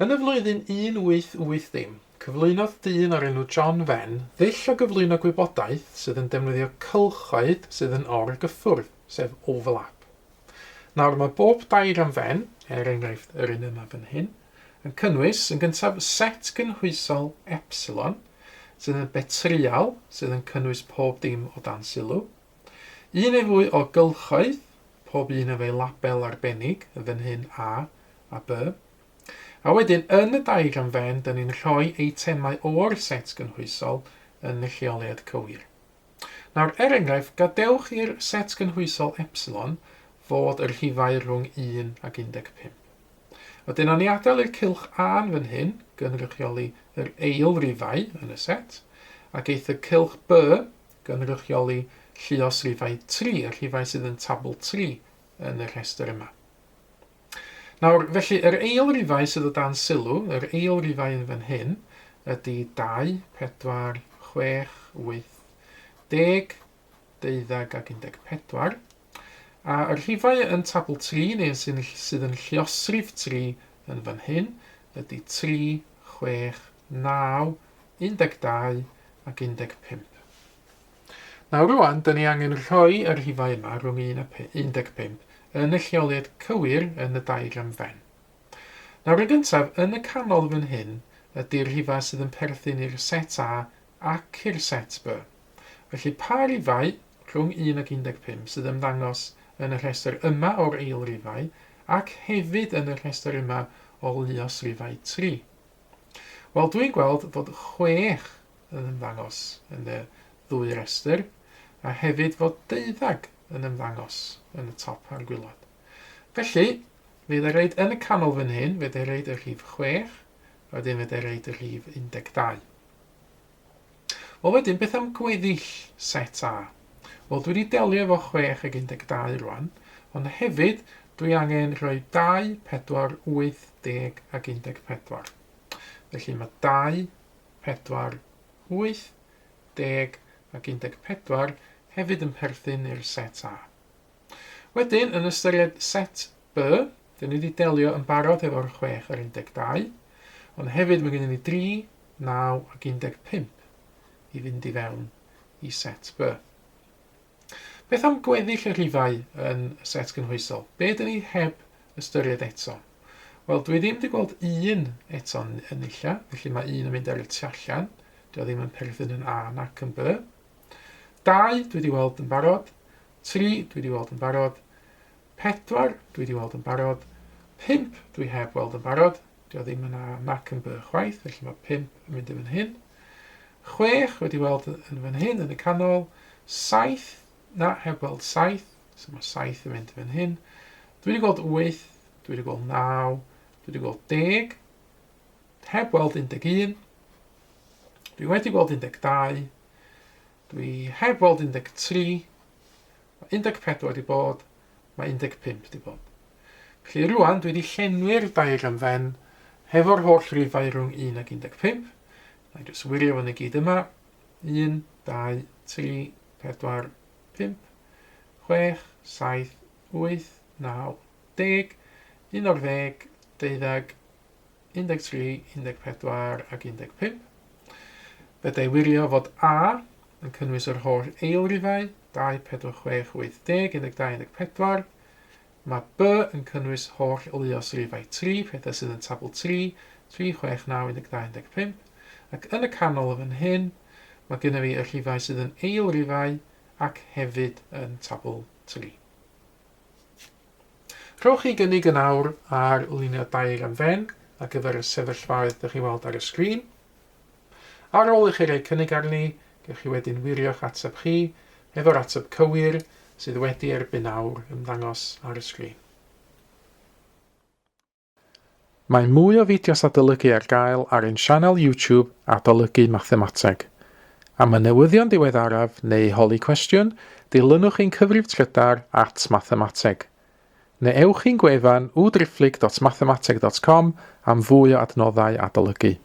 Yn y flwyddyn 1880, cyflwynodd dyn o'r enw John Venn ddull o gyflwyno gwybodaeth sydd yn defnyddio cylchoedd sydd yn or-gyffwrdd, sef overlap. Nawr, mae bob diagram Venn, er enghraifft yr un yma fan hyn, yn cynnwys, yn gyntaf, set gynhwysol epsilon, sydd yn betryal, sydd yn cynnwys pob dim o dan sylw, un neu fwy o gylchoedd, pob un efo'i label arbennig, yn fan hyn A a B. A wedyn, yn y diagram Venn, dyn ni'n rhoi eitemau o'r set gynhwysol yn y lleoliad cywir. Nawr, er enghraifft, gadewch i'r set gynhwysol epsilon fod y rhifau rhwng 1 ac 15. Wedyn, awn ni adael i'r cylch A yn fan hyn gynrychioli yr ail rifau yn y set, ac eith y cylch B gynrychioli lluos rifau 3, y rhifau sydd yn tabl 3 yn y rhestr yma. Nawr, felly, yr ail rifau sydd o dan sylw, yr ail rifau yn fan hyn, ydy 2, 4, 6, 8, 10, 12 ac 14. A y rhifau yn tabl 3, neu sy'n, sydd yn lluosrif 3 yn fan hyn, ydy 3, 6, 9, 12 ac 15. Nawr rwan, dyn ni angen rhoi y rhifau yma rhwng 1 a 15 yn y lleoliad cywir yn y diagram Venn. Nawr yn gyntaf, yn y canol fan hyn ydy'r rhifau sydd yn perthyn i'r set A ac i'r set B. Felly pa rifau rhwng 1 ac 15 sydd ymddangos yn y rhestr yma o'r ail rifau ac hefyd yn y rhestr yma o luos rifau 3? Wel, dwi'n gweld fod 6 yn ymddangos yn y ddwy restr, a hefyd fod deuddeg yn ymddangos yn y top a'r gwilod. Felly, fe dde reid yn y canol fan hyn, fe dde reid y rhif 6, a wedyn fe dde reid y rhif 12. Wel wedyn, beth am gweddill set A? Wel, dwi wedi delio efo 6 ag 12 rwan, ond hefyd dwi angen rhoi 2, 4, 8, 10 ac 14. Felly mae 2, 4, 8, 10 ac 14 hefyd yn perthyn i'r set A. Wedyn, yn ystyried set B, dyn ni wedi delio yn barod efo'r 6 a'r 12, ond hefyd mae gennym ni 3, 9 ac 15 i fynd i fewn i set B. Beth am gweddill y rhifau yn y set gynhwysol? Be dyn ni heb ystyried eto? Wel, dwi ddim wedi gweld un eto yn nilla, felly mae un yn mynd ar y tu allan. Dio ddim yn perthyn yn A nac yn B. 2, dwi wedi weld yn barod. 3, dwi wedi weld yn barod. 4, dwi wedi weld yn barod. 5, dwi heb weld yn barod. Dio ddim yn A nac yn B chwaith, felly mae 5 yn mynd i fan hyn. 6 wedi weld yn fan hyn yn y canol. 7, na, heb weld 7, so mae 7 yn mynd i fan hyn. Dwi wedi gweld 8, dwi wedi gweld 9, dwi wedi gweld 10, heb weld 11, dwi wedi gweld 12, dwi heb weld 13, mae 14 wedi bod, mae 15 wedi bod. Felly rwan dwi wedi llenwi'r diagram Venn hefo'r holl rifau rhwng 1 ac 15. Na i jyst wirio fan i gyd yma. 1, 2, 3, 4, 5, 6, 7, 8, 9, 10, 11, 12, 13, 14 ac 15. Fedra i wirio fod A yn cynnwys yr holl eilrifau, 2, 4, 6, 8, 10, 12, 14. Mae B yn cynnwys holl luosrifau 3, pethau sydd yn tabl 3, 3, 6, 9, 12, 15. Ac yn y canol y fan hyn, mae gennym fi y rhifau sydd yn eilrifau ac hefyd yn tabl 3. Rhowch chi gynnig yn awr ar lunio diagram Venn ar gyfer y sefyllfaoedd ydych chi'n weld ar y sgrin. Ar ôl i chi roi cynnig arni, gewch chi wedyn wirio'ch ateb chi hefo'r ateb cywir sydd wedi erbyn awr ymddangos ar y sgrin. Mae mwy o fideos adolygu ar gael ar ein sianel YouTube Adolygu Mathemateg. Am y newyddion diweddaraf neu holi cwestiwn, dilynwch ein cyfrif trydar at mathemateg. Neu ewch i'n gwefan www.mathemateg.com am fwy o adnoddau adolygu.